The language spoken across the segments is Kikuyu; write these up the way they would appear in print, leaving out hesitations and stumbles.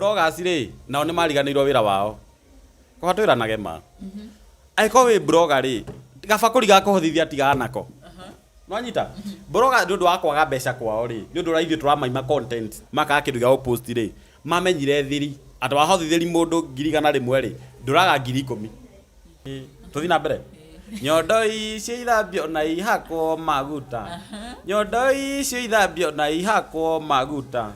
Bloggers rĩ, nao nĩ mariganĩirwo wĩra wao. Kwa twĩranage ma. Angĩkorwo wĩ blogger rĩ, gabakũri ga kũhothithia tigaa nako. Nwanyita? Blogger nĩ ũndũ wa kwaga mbeca kwao rĩ, nĩ ũndũ ũrĩa ithuĩ tũramaima content, makaga kĩndũ gĩa gũpost rĩ, mamenyire thiri. Atĩ wahothithĩria mũndũ 100,000 rĩ, ndũraga 10,000. Tũthiĩ na mbere. Nyondo icio ithambio na ihakwo maguta. Nyondo icio ithambio na ihakwo maguta.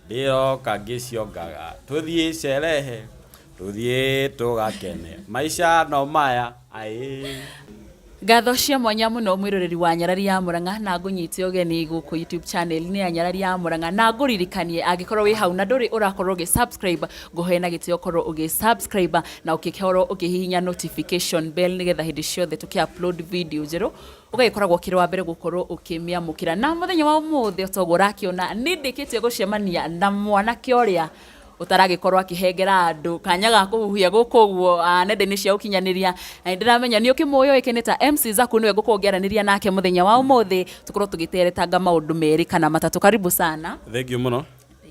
Ndĩroka ngĩciongaga tũthiĩ sherehe tũthiĩ tũgakene maica no maya aĩ. Ngatho cia mwanya mũno mwĩroreri wa Nyarari ya Mũrang'a na ngũnyite ũgeni gũkũ YouTube channel-inĩ ya Nyarari ya Mũrang'a na ngũririkanie angĩkorwo wĩ hau na ndũrĩ ũrakorwo ũgĩ subscribe ngũhoe na gĩtĩo ũkorwo ũgĩ subscribe na ũkĩkorwo ũkĩhihinya notification bell nĩgetha hĩndĩ ciothe tũkĩ upload video njerũ ũgagĩkoragwo ũkĩrĩ wa mbere gũkorwo ũkĩmĩamũkĩra. Na mũthenya wa ũmũthĩ o ta ũguo ũrakĩona nĩ ndĩkĩtie gũcemania na mwanake ũrĩa ũtaragĩkorwo akĩhengera andũ kanya ga kũhuhia gũkũ ũguo nenda-inĩ cia ũkinyanĩria. Na nĩ ndĩramenya nĩ ũkĩmũĩ ũĩkaine ta MC Zaku nĩwe ngũkorwo ngĩaranĩria nake mũthenya wa ũmũthĩ tũkorwo tũgĩteretanga maũndũ merĩ kana matatũ. Karibu sana. Thengiũ mũno.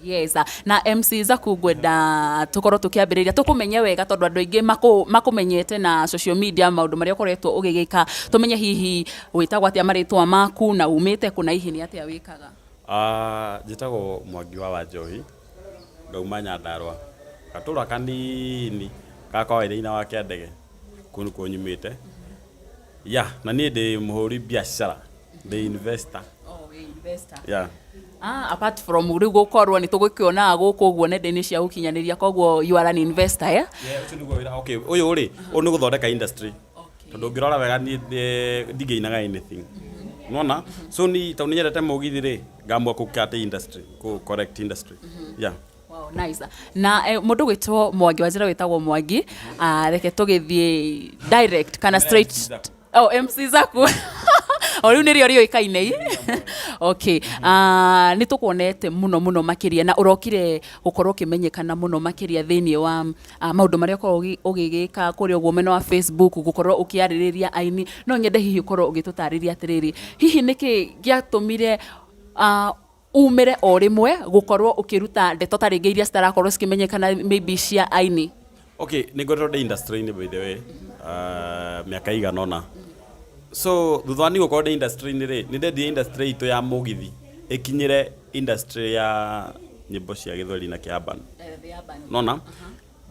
Yes, na MC Zaku ngwenda tũkorwo tũkĩambĩrĩria tũkũmenye wega tondũ andũ aingĩ makũmenyete na social media maũndũ marĩa ũkoretwo ũgĩgĩka tũmenye hihi wĩtagwo atĩa marĩtwa maku na umĩte kũ na hihi nĩ atĩa wĩkaga. Njĩtagwo Mwangi wa Wanjohi, ngauma Nyandarũa, gatũra kanini ga kwa Wainaina wa Kĩandege, kũu nĩkuo nyumĩte. Yeah, na niĩ ndĩ mũhũri biacara, ndĩ investor. Oh, wĩ investor. Yeah. Ah, apart from rĩu gũkorwo nĩ tũgũkĩonaga gũkũ ũguo nenda-inĩ cia ũkinyanĩria koguo you are an investor, eh? Yeah, ũcio nĩguo wĩra. Okay, ũyũ rĩ, ũyũ nĩ gũthondeka industry. Tondũ ũngĩrora wega niĩ ndingĩinaga anything. Nĩwona? So ni tondũ nĩnyendete mũgithi rĩ, ngamua kũ cut industry, kũ correct industry. Yeah. Wow, nice. Na mũndũ gwĩtwo Mwangi wa njĩra wĩtagwo Mwangi, reke tũgĩthiĩ direct kana straight. Oh, MC Zaku. O rĩu nĩrĩo rĩũĩkaine. Okay. Nĩ tũkuonete mũno mũno makĩria na ũrokire gũkorwo ũkĩmenyekana mũno makĩria thĩinĩ wa maũndũ marĩa ũkoragwo ũgĩgĩka kũrĩa ũguo mwena wa Facebook gũkorwo ũkĩarĩrĩria aini. No nyende hihi ũkorwo ũgĩtũtarĩria atĩrĩrĩ, hihi nĩkĩ gĩatũmire umĩre o rĩmwe gũkorwo ũkĩruta ndeto ta rĩngĩ iria citarakorwo cikĩmenyekana maybe cia aini? Okay, nĩ ngoretwo ndĩ industry-inĩ by the way, mĩaka ĩigana ũna. So thutha wa niĩ gũkorwo ndĩ industry-inĩ rĩ, nĩ ndendire industry itũ ya mũgithi ĩkinyĩre industry ya nyĩmbo cia gĩthweri na kĩ urban. Nona?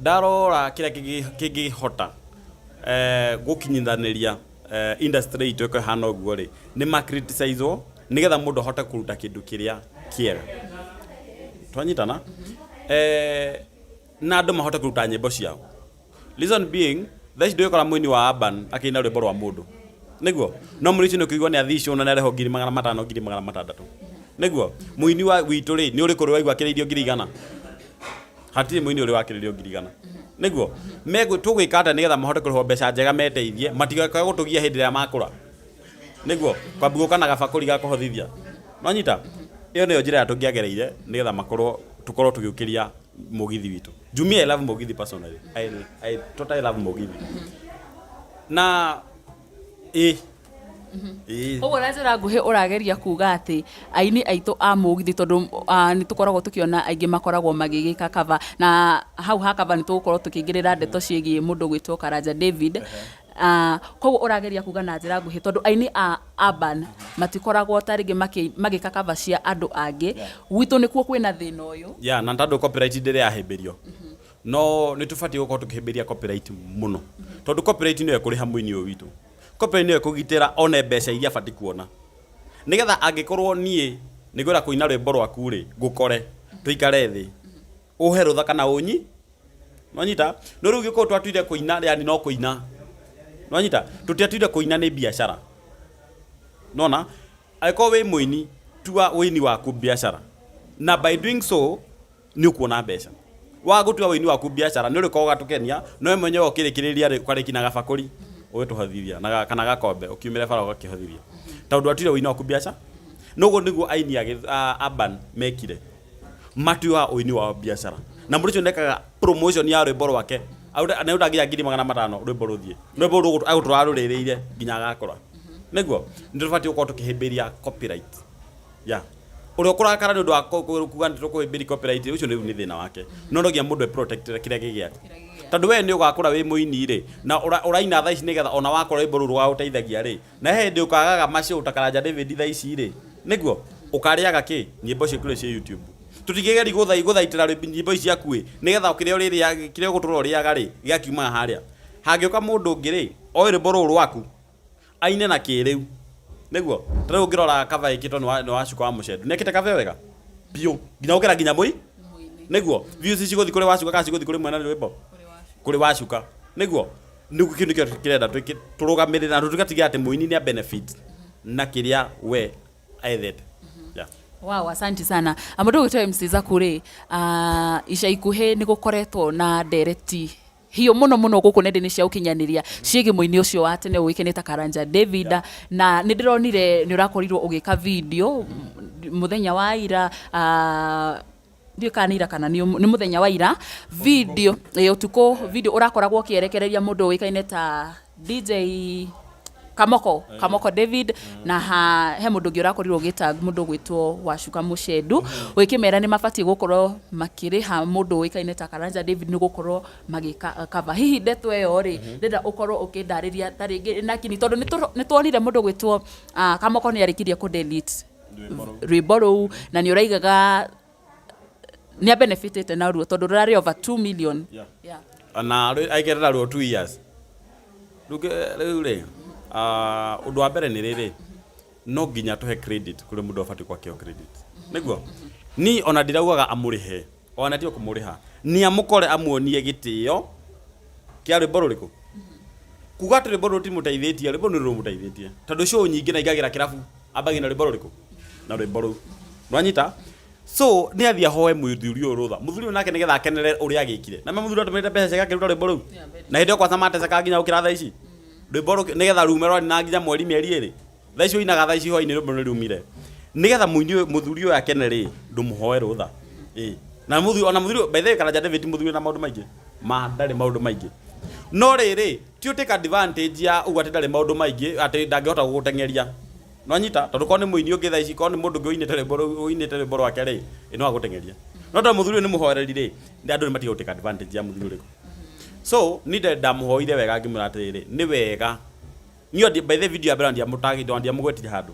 Ndarora kĩrĩa kĩngĩhota gũkinyithanĩria industry itũ ĩkorwo ĩhana ũguo rĩ, nĩ ma criticize wo nĩgetha mũndũ ahote kũruta kĩndũ kĩrĩa kĩega. Twanyitana? Na andũ mahote kũruta nyĩmbo ciao. Reason being, thaa ici ndũgĩkora mũini wa urban akĩina rwĩmbo rwa mũndũ. Nĩguo? No mũini ũcio nĩ ũkũigua nĩ athiĩ show na nĩ arĩhwo 500,000 600,000. Nĩguo? Mũini wa witũ rĩ, nĩ ũrĩkũ ũrĩ waigua akĩrĩithio 100,000? Hatirĩ mũini ũrĩ wakĩrĩrio 100,000. Nĩguo? Tũgwĩka atĩa nĩgetha mahote kũrĩhwo mbeca njega meteithie, matigakae gũtũgia hĩndĩ ĩrĩa makũra? Nĩguo? Kwambi gũka na gabakũri ga kũhothithia. Nwanyita? Ĩyo nĩyo njĩra ĩrĩa tũngĩagereire nĩgetha makorwo tũkorwo tũgĩũkĩria mũgithi witũ. Jumia I love mũgithi personally. I totally love mũgithi. Na ĩ ĩ Ũguo na njĩra nguhĩ ũrageria kuga atĩ aini aitũ a mũgithi tondũ nĩ tũkoragwo tũkĩona aingĩ makoragwo magĩgĩka cover na hau ha cover nĩ tũgũkorwo tũkĩingĩrĩra ndeto ciĩgiĩ mũndũ gwĩtwo Karanja David. Koguo ũrageria kuga na njĩra nguhĩ tondũ aini a urban matikoragwo ta rĩngĩ magĩka cover cia andũ angĩ, gwitũ nĩkuo kwĩna thĩna ũyũ. Yeah, na tondũ copyright ndĩrĩ yahĩmbĩrio no nĩ tũbatiĩ gũkorwo tũkĩhĩmbĩria copyright mũno tondũ copyright nĩyo ĩkũrĩha mũini ũyũ witũ. Copyright nĩyo ĩkũgitĩra one mbeca iria abatiĩ kuona nĩgetha angĩkorwo niĩ nĩ ngwenda kũina rwĩmbo rwaku rĩ ngũkore tũikare thĩ ũhe rũtha kana ũnyi nwanyita no rĩu gĩkorwo twatuire kũina yani no kũina nwanyita tũtiatuire kũina nĩ biacara nona angĩkorwo wĩ mũini tua ũini waku biacara na by doing so nĩ ũkuona mbeca wa gũtua ũini waku biacara nĩ ũrĩkorwo ũgatũkenia no we mwenyewe ũkĩrĩkĩrĩria rĩ ũkarĩki na gabakũri ũgĩtũhothithia na kana gakombe ũkiumĩre bara ũgakĩhothithia tondũ watuire ũini waku biacara noguo nĩguo aini a urban mekire matuaga ũini wao biacara na mũndũ ũcio nĩekaga promotion ya rwĩmbo rwake nĩaruta nginya 500,000 rwĩmbo rũthiĩ rwĩmbo rũu agũtũra arũrĩrĩire nginya agakũra nĩguo nĩ tũbatiĩ gũkorwo tũkĩhĩmbĩria copyright yeah. Ũrĩa ũkũrakara nĩ ũndũ wa kuga nĩ tũkũhĩmbĩria copyright ũcio rĩu nĩ thĩna wake. No no nginya mũndũ e protect kĩrĩa gĩ gĩake. Tondũ we nĩ ũgakũra wĩ mũini rĩ, na ũraina thaa ici nĩgetha ona wakũra rwĩmbo rũu rũgagũteithagia rĩ, na he hĩndĩ ũkagaga ma show ta Karanja David thaa ici rĩ, nĩguo? Ũkarĩaga kĩ? Nyĩmbo ciaku rĩ ciĩ YouTube. Tũtingĩgeria gũthaitĩra nyĩmbo ici ciaku ĩ, nĩgetha kĩrĩa ũrĩrĩa, kĩrĩa ũgũtũra ũrĩaga rĩ, gĩgakiumaga harĩa. Hangĩũka mũndũ ũngĩ rĩ, oe rwĩmbo rũu rwaku, aine na kĩrĩu. Nĩguo? Ta rĩu ũngĩrora cover ĩkĩtwo nĩ Wacuka wa Mũcendu. Nĩ ekĩte cover ĩyo wega? Biũ. Nginya gũkĩra nginya mũi? Nĩguo? Views cigũthiĩ kũrĩ Wacuka kana cigũthiĩ kũrĩ mwene rwĩmbo? Kũrĩ Wacuka. Nĩguo? Nĩguo kĩu nĩkĩo kĩrenda twĩke, tũrũgamĩrĩre na tũtigatigĩrĩre atĩ mũini nĩ a benefit na kĩrĩa we ethete. Yeah. Wow, asante sana. Mũndũ ũgwĩtwo MC Zaku rĩ, ica ikuhĩ nĩ gũkoretwo na ndereti hiũ mũno mũno gũkũ nenda-inĩ cia ũkinyanĩria ciĩgiĩ mũini ũcio wa tene ũĩkaine ta Karanja David. Na nĩ ndĩronire nĩ ũrakorirwo ũgĩka video mũthenya wa ira, ndiũĩ kana nĩ ira kana nĩ mũthenya wa ira, video ĩ ũtukũ, video ũrakoragwo ũkĩerekereria mũndũ ũĩkaine ta DJ Kamoko, Kamoko David, na ha, he mũndũ ũngĩ ũrakorirwo ũgĩtag mũndũ ũgwĩtwo Wacuka Mũcendu, ũgĩkĩmera nĩ mabatiĩ gũkorwo makĩrĩha mũndũ ũĩkaine ta Karanja David nĩ gũkorwo magĩka cover. Hihi ndeto ĩyo rĩ, ndĩrenda ũkorwo ũkĩndarĩria ta rĩngĩ na kinyi, tondũ nĩ tuonire mũndũ ũgwĩtwo Kamoko nĩ arĩkirie kũ delete rwĩmbo rũu, na nĩ ũraigaga nĩ abenefitĩte naruo tondũ rũrarĩ over 2 million. Yeah. Na aikerera ruo 2 years. Rĩu rĩ, ũndũ wa mbere nĩ rĩrĩ, no nginya tũhe credit kũrĩ mũndũ abatiĩ kwakĩo credit. Nĩguo? Ni ona ndiraugaga amũrĩhe, ona tiga kũmũrĩha. Nĩ amũkore amuonie gĩtĩo kĩa rwĩmbo rũrĩkũ? Kuga atĩ rwĩmbo rũrũ rũtimũteithĩtie, rwĩmbo rũrũ nĩ rũmũteithĩtie. Tondũ show nyingĩ na aingagĩra kĩrabu, ambagia na rwĩmbo rũrĩkũ? Na rwĩmbo rũu. Nĩwanyita? So nĩ athiĩ ahoe mũthuri ũyũ rũtha. Mũthuri ũyũ nake nĩgetha akenere ũrĩa agĩkire. Na mũthuri atũmĩrĩte mbeca ciake akĩruta rwĩmbo rũu. Na hĩndĩ ĩyo kwanza matecekaga nginya gũkĩra thaa ici. Rwĩmbo rũu nĩgetha rume rwarĩ na nginya mweri mĩeri ĩrĩ. Thaa ici ũinaga thaa ici hwainĩ rwĩmbo nĩ rumire. Nĩgetha mũini ũyũ mũthuri ũyũ akene rĩ, ndũmũhoe rũtha. Ĩĩ. Na mũthuri ona mũthuri by the way Karanja David ti mũthuri wĩna maũndũ maingĩ. Ma ndarĩ maũndũ maingĩ. No rĩrĩ, ti ũ take advantage ya ũguo atĩ ndarĩ maũndũ maingĩ atĩ ndangĩhota gũgũteng'eria. Nĩwanyita? Tondũ korwo nĩ mũini ũngĩ thaa ici, korwo nĩ mũndũ ũngĩ ũinĩte rwĩmbo rũu, ũinĩte rwĩmbo rwake rĩ, ĩ no agũteng'erie. No tondũ mũthuri ũyũ nĩ mũhoreri rĩ, andũ nĩ matige gũ take advantage ya mũthuri ũrĩkũ. So, niĩ ndamũhoire wega ngĩmwĩra atĩrĩrĩ, nĩ wega. Niĩ by the way video ya mbere ona ndiamũgwetire handũ.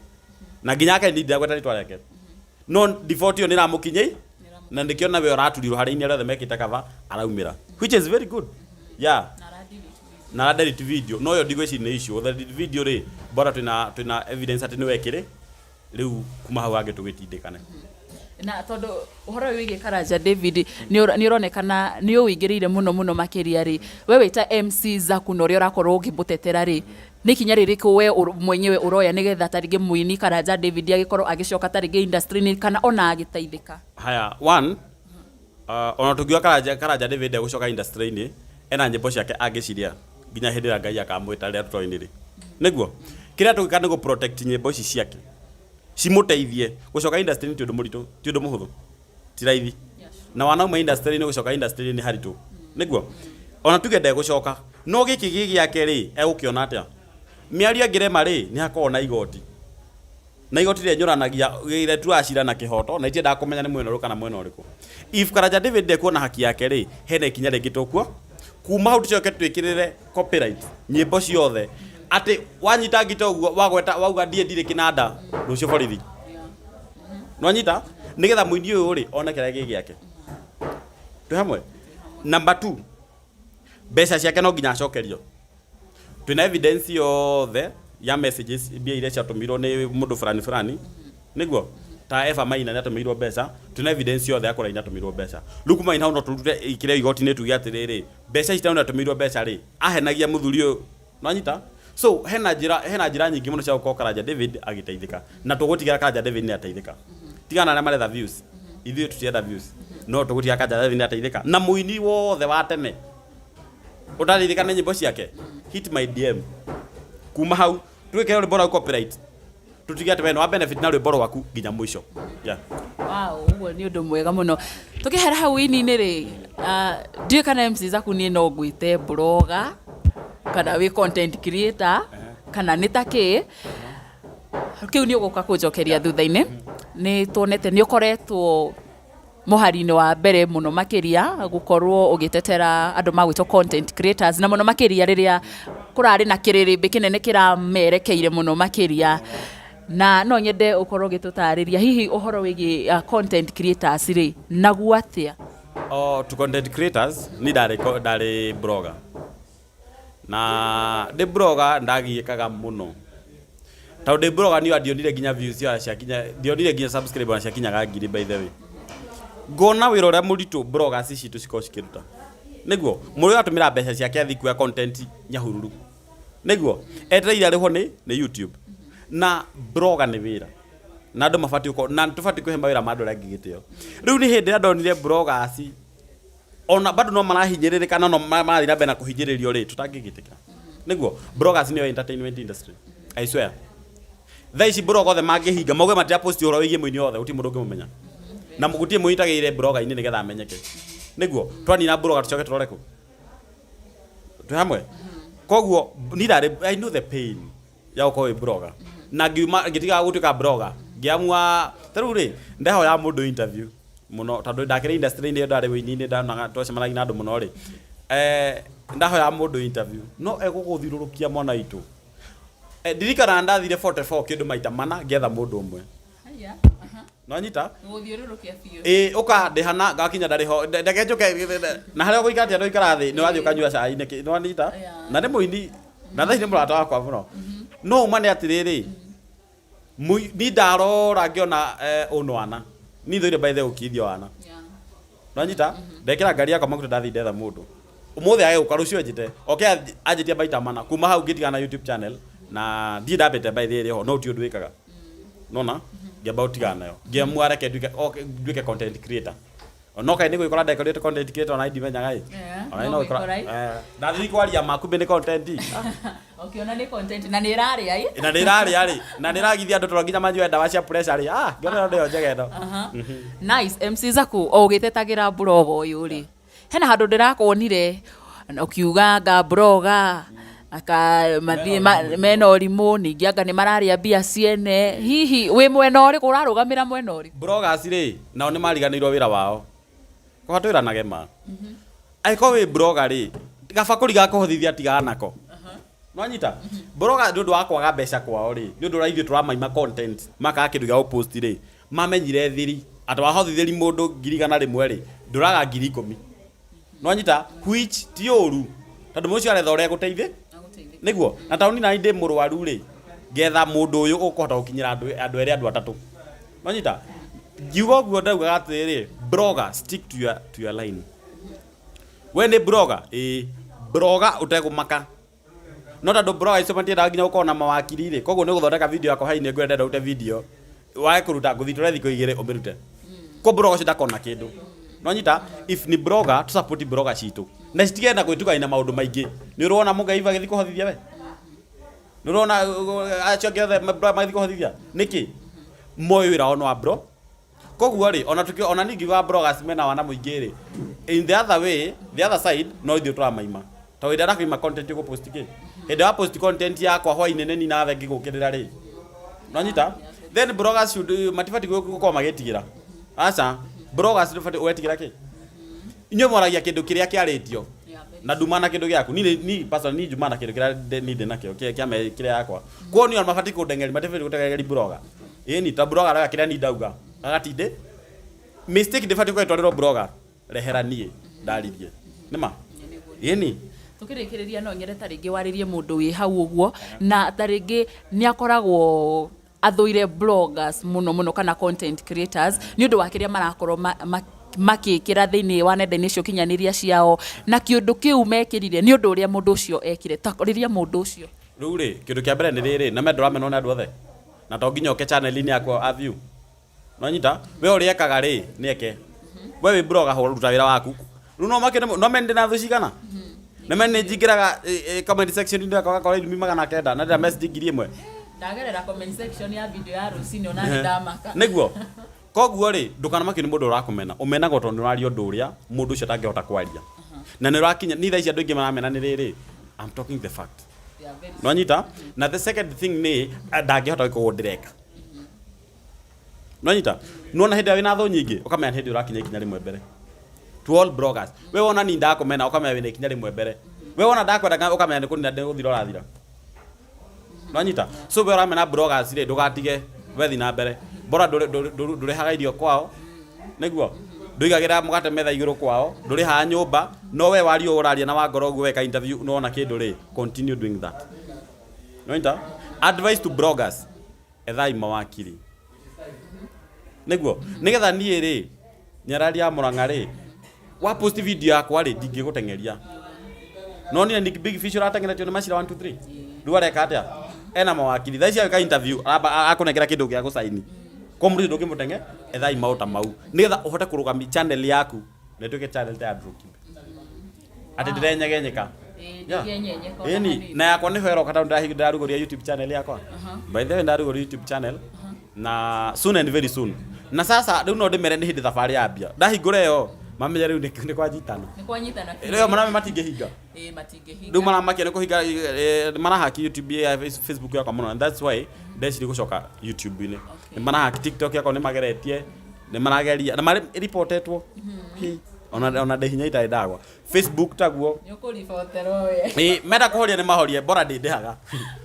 Na nginya ya kerĩ niĩ ndiragweta rĩtwa rĩake. No default ĩyo nĩ ĩramũkinyĩi na nĩkĩo nawe ũraturirwo harĩ aini arĩa othe mekĩte cover araumĩra. Which is very good. Yeah. Na ara delete video. No ĩyo ndigwĩciria nĩ issue. Gũ delete video rĩ, bora twĩna evidence atĩ nĩwe kĩrĩ, rĩu kuma hau hangĩ tũgĩtindĩkane. Na tondũ ũhoro ũyũ wĩgiĩ Karanja David nĩ ũronekana nĩ ũwĩingĩrĩire mũno mũno makĩria rĩ, we wĩ ta MC Zaku na ũrĩa ũrakorwo ũkĩmũtetera rĩ, nĩ ikinya rĩrĩkũ we mwenyewe ũroya nĩgetha ta rĩngĩ mũini Karanja David agĩkorwo agĩcoka ta rĩngĩ industry-inĩ kana ona agĩteithĩka? Haya, one, ona tũngiuga Karanja David ndegũcoka industry-inĩ, ena nyĩmbo ciake angĩciria nginya hĩndĩ ĩrĩa Ngai akamwĩta rĩrĩa tũtoĩ nĩ rĩ. Nĩguo? Kĩrĩa tũngĩka nĩ gũ protect nyĩmbo ici ciake. Cimũteithie. Gũcoka industry -inĩ ti ũndũ mũritũ, ti ũndũ mũhũthũ. Ti raithi. Na wanauma industry -inĩ gũcoka industry -inĩ nĩ haritũ. Nĩguo? Ona tuge ndegũcoka, no gĩkĩ gĩ gĩake rĩ, egũkĩona atĩa? Mĩario ĩngĩrema rĩ, nĩ hakoragwo na igoti. Na igoti rĩenyũranagia, rĩtuaga cira na kĩhoto, na itiendaga kũmenya nĩ mwena ũrĩkũ kana mwena ũrĩkũ. If Karanja David ndekuona haki yake rĩ, hena ikinya rĩngĩ tũkuo. Kuma hau tũcoke twĩkĩrĩre copyright nyĩmbo ciothe atĩ wanyita ngita ũguo wagweta wauga ndiĩ ndirĩ kĩnanda rũciũ borithi. Nĩwanyita? Nĩgetha mũini ũyũ rĩ one kĩrĩa gĩ gĩake. Twĩ hamwe? Number 2, mbeca ciake no nginya acokerio. Twĩna evidence yothe ya messages mbia iria ciatũmirwo nĩ mũndũ fulani fulani. Nĩguo? Ta Eva Maina nĩ atũmĩirwo mbeca, twĩna evidence yothe ya kũrĩa atũmĩirwo mbeca. Rĩu kuma hau no tũrute kĩrĩa igoti-inĩ tuge atĩrĩrĩ, mbeca ici tondũ atũmĩirwo mbeca rĩ, ahenagia mũthuri ũyũ. Nĩwanyita? So hena njĩra nyingĩ mũno cia gũkorwo Karanja David agĩteithĩka. Na tũgũtigĩra Karanja David nĩ ateithĩka. Tigana na arĩa maretha views. Ithuĩ tũtirenda views. No tũgũtigĩra Karanja David nĩ ateithĩka. Na mũini wothe wa tene ũtateithĩka nĩ nyĩmbo ciake, hit my DM. Kuma hau twĩkĩre rwĩmbo rwaku copyright. Tũtige atĩ we nĩ wa benefit na rwĩmbo rwaku nginya mũico. Yeah. Wow, ũguo nĩ ũndũ mwega mũno. Tũkĩhera hau wĩini-inĩ rĩ, ndiũĩ kana MC Zaku niĩ no ngwĩte blogger, kana wĩ content creator, kana nĩ ta kĩ. Kĩu nĩ ũgũka kũnjokeria thutha-inĩ. Nĩ tuonete nĩ ũkoretwo mũhari-inĩ wa mbere mũno makĩria gũkorwo ũgĩtetera andũ magwĩtwo content creators, na mũno makĩria rĩrĩa kũrarĩ na kĩrĩrĩmbĩ kĩnene kĩramerekeire mũno makĩria. Na no nyende ũkorwo ũgĩtũtarĩria hihi ũhoro wĩgiĩ content creators rĩ, naguo atĩa? Oh, to content creators, ni ndarĩ blogger. Na ndĩ blogger ndagiĩkaga mũno. Tondũ ndĩ blogger niĩ ndionire nginya views cia ciakinya, ndionire nginya subscriber ciakinyaga ngiri by the way. Ngona wĩra ũrĩa mũritũ bloggers citũ cikoragwo cikĩruta. Nĩguo, mũrĩa ũratũmĩra mbeca ciake athiĩ kuoya content Nyahururu. Nĩguo, etereire arĩhwo nĩ YouTube. Na blogger nĩ wĩra. Na andũ mabatiĩ gũkorwo, na tũbatiĩ kũhe mawĩra ma andũ arĩa angĩ gĩtĩo. Rĩu nĩ hĩndĩ ĩrĩa ndonire bloggers ona bado no marahinyĩrĩrĩka na no marathiĩ na mbere na kũhinyĩrĩrio rĩ, tũtangĩgĩtĩkĩra. Nĩguo, bloggers nĩyo entertainment industry. I swear. Thaa ici blogger othe mangĩhinga, mauge matira post ũhoro wĩgiĩ mũini wothe, gũtirĩ mũndũ ũngĩmũmenya. Na gũtirĩ mũini ũtagĩire blogger-inĩ nĩgetha amenyeke. Nĩguo, twanina blogger tũcoke tũrore kũ? Twĩ hamwe? Koguo, niĩ ndarĩ, I know the pain ya gũkorwo wĩ blogger. Na ngiuma, ngĩtiga gũtuĩka blogger, ngĩamua, ta rĩu rĩ, ndehoya mũndũ interview mũno, tondũ ndakĩrĩ industry-inĩ ĩyo ndarĩ wĩini-inĩ ndonaga, twacemanagia na andũ mũno rĩ, ndahoya mũndũ interview, no egũgũthiũrũrũkia mwana witũ. Ndirikanaga ndathire 44 kĩndũ maita mana ngĩetha mũndũ ũmwe. Nonyita? Gũthiũrũrũkia biũ. Ĩĩ, ũka ndĩha na ngakinya ndarĩ ho. Reke njũke, na harĩa ũgũikara ti andũ ikara thĩ, nĩ ũrathiĩ ũkanyua cai nĩkĩ, nĩwanyita? Na nĩ mũini, na thaa ici nĩ mũrata wakwa mũno. No ũma nĩ atĩrĩrĩ, niĩ ndarora ngĩona ũnwana. Niĩ thũire by the way ũkithio wana. Nonyita? Ndekĩra ngari yakwa maguta ndathiĩ ndetha mũndũ. Ũmũthĩ age gũka, rũciũ anjĩte. Oke anjĩtie maita mana. Kuma hau ngĩtigana na YouTube channel, na ndirĩ ndambĩte by the way ĩrĩ ho, no ti ũndũ wĩkaga. Nona? Ngĩamba gũtigana nayo. Ngĩamua reke nduĩke content creator. No kaĩ nĩ gwĩkora ndekorire content creator ona ndimenyaga ĩ. Ona no gwĩkora. Ndathiĩ kwaria ma kumbe nĩ content. Ũkĩona nĩ content na nĩ ĩrarĩa ĩ. Na nĩ ĩrarĩa rĩ. Na nĩ ĩragithia andũ tondũ nginya manyue ndawa cia pressure rĩ. Ngĩona nĩyo njega ĩno. Nice. MC Zaku, o ũgĩtetagĩra blog ũyũ rĩ, hena handũ ndĩrakuonire ũkiuga anga blogger aka mathiĩ mena ũrimũ, ningĩ anga nĩ mararĩa mbia ciene. Hihi wĩ mwena ũrĩkũ, ũrarũgamĩra mwena ũrĩkũ? Bloggers rĩ, nao nĩ mariganĩirwo wĩra wao. Kwa twĩranage ma. Angĩkorwo wĩ blogger rĩ, gabakũri ga kũhothithia tigana nako. Nwanyita? Blogger nĩ ũndũ wa kwaga mbeca kwao rĩ, nĩ ũndũ ũrĩa ithuĩ tũramaima content, makaga kĩndũ gĩa gũpost rĩ, mamenyire thiri, atĩ wahothithĩria mũndũ ngiri igana rĩmwe rĩ, ndũraga ngiri ikũmi. Nwanyita? Which ti ũru, tondũ mũndũ ũcio aretha ũrĩa egũteithĩ. Nĩguo, na taũni nani ndĩ mũrwaru rĩ, ngetha mũndũ ũyũ ũkũhota gũkinyĩra andũ erĩ andũ atatũ. Nwanyita? Ngiuga ũguo ndaugaga atĩrĩrĩ, blogger, stick to your line. We nĩ blogger? Ĩĩ. Blogger ũtegũmaka. No tondũ blogger icio matiendaga nginya gũkorwo na mawakiri rĩ, koguo nĩ ũgũthondeka video yakwa hwainĩ ngwĩre ndĩrenda ũrute video, wage kũruta ngũthiĩ tũre thikũ igĩrĩ ũmĩrute. Koguo blogger ũcio ndakona kĩndũ. Nwanyita? If ni blogger, tũ support blogger citũ. Na citigende na gwĩtukania na maũndũ maingĩ. Nĩ ũrona Mũgeiva agĩthiĩ kũhothithia we? Nĩ ũrona acio angĩ othe magĩthiĩ kũhothithia? Nĩkĩ? Moĩ wĩra wao nĩ wa bro. Koguo rĩ, ona tukio, ona niĩ ngiugaga bloggers mena wana mũingĩ rĩ, in the other way, the other side, no ithuĩ tũramaima. Tondũ hĩndĩ ĩrĩa ndakwĩma content ũgũpost kĩ? Hĩndĩ ĩrĩa wapost content yakwa hwainĩ nĩ nina thengi gũkĩrĩra rĩ. Nwanyita? Then bloggers should, matibatiĩ gũkorwo magĩtigĩra. Aca, bloggers ndũbatiĩ ũretigĩra kĩ? Inyuĩ mwaragia kĩndũ kĩrĩa kĩarĩtio. Na nduma na kĩndũ gĩaku. Niĩ niĩ personally niĩ njuma na kĩndũ kĩrĩa niĩ ndĩ nakĩo, kĩa kĩrĩa yakwa. Koguo niĩ ona mabatiĩ kũndeng'eria, matibatiĩ gũteng'eria blogger. Ĩni, ta blogger arauga kĩrĩa niĩ ndauga. Agatindĩ. Mistake ndĩbatiĩ gũkorwo ĩtwarĩrwo blogger. Rehera niĩ ndaririe. Nĩ ma? Ĩni. Tũkĩrĩkĩrĩria no nyende ta rĩngĩ warĩrie mũndũ wĩ hau ũguo, na ta rĩngĩ nĩ akoragwo athũire bloggers mũno mũno kana content creators nĩ ũndũ wa kĩrĩa marakorwo makĩkĩra thĩinĩ wa nenda-inĩ cia ũkinyanĩria ciao, na kĩũndũ kĩu mekĩrire nĩ ũndũ ũrĩa mũndũ ũcio ekire. Ta rĩria mũndũ ũcio. Rĩu rĩ, kĩndũ kĩa mbere nĩ rĩrĩ, na me ndũramenwo nĩ andũ othe. Na to nginya ũke channel-inĩ yakwa a view. Nwanyita? We ũrĩa ekaga rĩ, nĩ eke. We wĩ blogger, ruta wĩra waku. Rĩu no make no mende na thũ cigana? Na mende nĩ njingĩraga comment section inĩ yakwa gakora irumi magana kenda na ndĩra message ngiri ĩmwe. Ndagerera comment section ya video ya rũcinĩ ona nĩ ndamaka. Nĩguo. Koguo rĩ, ndũkanamakio nĩ mũndũ ũrakũmena. Ũmenagwo tondũ nĩ ũraria ũndũ ũrĩa mũndũ ũcio atangĩhota kwaria. Na nĩ ũrakinya, ni thaa ici andũ aingĩ maramena nĩ rĩrĩ, I'm talking the fact. Nwanyita? Na the second thing nĩ, ndangĩhota gwĩka ũguo ndĩreka. Nonyita nona hĩndĩ ĩrĩa wĩna thũ nyingĩ, ũkamenya nĩ hĩndĩ ũrakinya ikinya rĩmwe mbere. To all bloggers, we wona ni ndakũmena, ũkamenya wĩna ikinya rĩmwe mbere. We wona ndakwenda, ũkamenya nĩ kũnina, nĩ gũthira ũrathira. Nwanyita? So we ũramena bloggers rĩ, ndũgatige, we thi na mbere. Bora ndũrĩhaga irio kwao, nĩguo ndũigagĩra mũgate metha igũrũ kwao, ndũrĩhaga nyũmba, no we waria ũũ ũraria na wa ngoro ũguo, weka interview nĩwona kĩndũ rĩ, continue doing that. Nwanyita? Advice to bloggers, ethai mawakiri, nĩguo nĩgetha niĩ rĩ, Nyarari ya Mũrang'a rĩ, wa post video yakwa rĩ, ndingĩgũteng'eria. No niĩ Nick Big Fish ũrateng'eretio nĩ macira 1 2 3, rĩu areka atĩa? Ena mawakiri. Thaa ici agĩka interview, aramba akũnengera kĩndũ gĩa gũcaini kwa mũndũ ũcio, ndũngĩmũteng'e. Ethai maũta mau nĩgetha ũhote kũrũgamia channel yaku na ĩtuĩke channel ta ya Andrew Kibe, atĩ ndĩrenyegenyeka. Yeah. Ndĩngĩenyenyeka ona Ĩni, hanini. Na yakwa nĩho ĩroka tondũ ndarugũria YouTube channel yakwa. By the way, ndarugũria YouTube channel na soon and very soon. Na sasa rĩu no ndĩmere nĩ hĩndĩ thabarĩ yambia. Ndahingũra ĩyo, mamenye rĩu nĩ kwanyitana. Nĩ kwanyitana biũ. Rĩu marame matingĩhinga. Ĩĩ, matingĩhinga. Rĩu maramakia nĩ kũhinga, marahaki YouTube ya Facebook yakwa mũno, and that's why ndeciria gũcoka YouTube-inĩ. Nĩ marahaki TikTok yakwa, nĩ mageretie, nĩ marageria na marĩ reportetwo. Hi, ona ndĩ hinya itarĩ ndagwa. Facebook taguo. Nĩ ũkũriboterwo we. Ĩ, menda kũhoria nĩ mahorie, bora ndĩndĩhaga.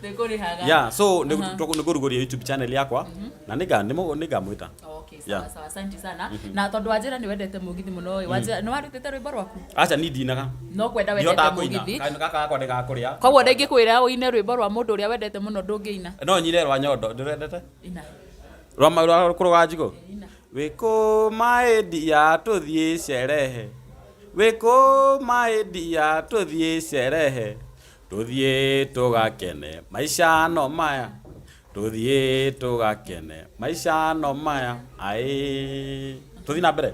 Ndĩkũrĩhaga. Yeah, so nĩ kũrugũria YouTube channel yakwa na nĩngamwĩta. Okay, sawa. Yeah. Sawa, asante sana. Na tondũ wanjĩra nĩ wendete mũgithi mũno ĩ, wanjĩra nĩ warutĩte rwĩmbo rwaku? Aca, ni ndinaga. No kwenda wendete Ndihotaga kũina. mũgithi. Kaino gaka gakwa nĩ gakũrĩa. Koguo ndĩngĩkwĩra ũine rwĩmbo rwa mũndũ ũrĩa wendete mũno, ndũngĩina? No nyine rwa Nyondo ndĩrendete. Ina. Rwa kũrũga njigũ. Ina. Wĩkũ maĩndia tũthiĩ sherehe, wĩkũ maĩndia tũthiĩ sherehe, tũthiĩ tũgakene maica no maya, tũthiĩ tũgakene maica no maya, aĩ tũthiĩ na mbere.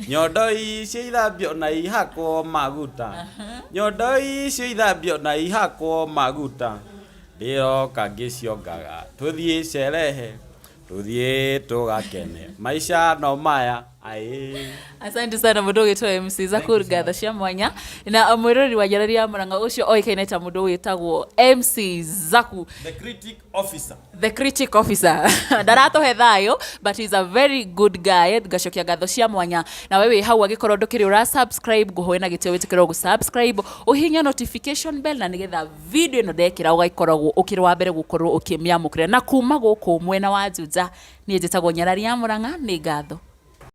Nyondo icio ithambio na ihakwo maguta, nyondo icio ithambio na ihakwo maguta, ndĩroka ngĩciongaga, tũthiĩ sherehe, tũthiĩ tũgakene maica no maya, aĩ. Asante sana mũndũ ũgĩtwo MC Zakur, ngatho cia mwanya. Na mwĩroreri wa Nyarari ya Mũrang'a, ũcio oĩkaine ta mũndũ wĩtagwo MC Zaku. The critic officer. The critic officer ndaratũhe thayũ, but he's a very good guy. Ngacokia ngatho cia mwanya. Na we wĩ hau, angĩkorwo ndũkĩrĩ ũra subscribe, ngũhoe na gĩtĩo wĩtĩkĩrwo gũ subscribe, ũhihinye notification bell, na nĩgetha video ĩno ndekĩra ũgaikoragwo ũkĩrĩ wa mbere gũkorwo ũkĩmĩamũkĩra. Na kuma gũkũ mwena wa Juja, niĩ njĩtagwo Nyarari ya Mũrang'a, nĩ ngatho.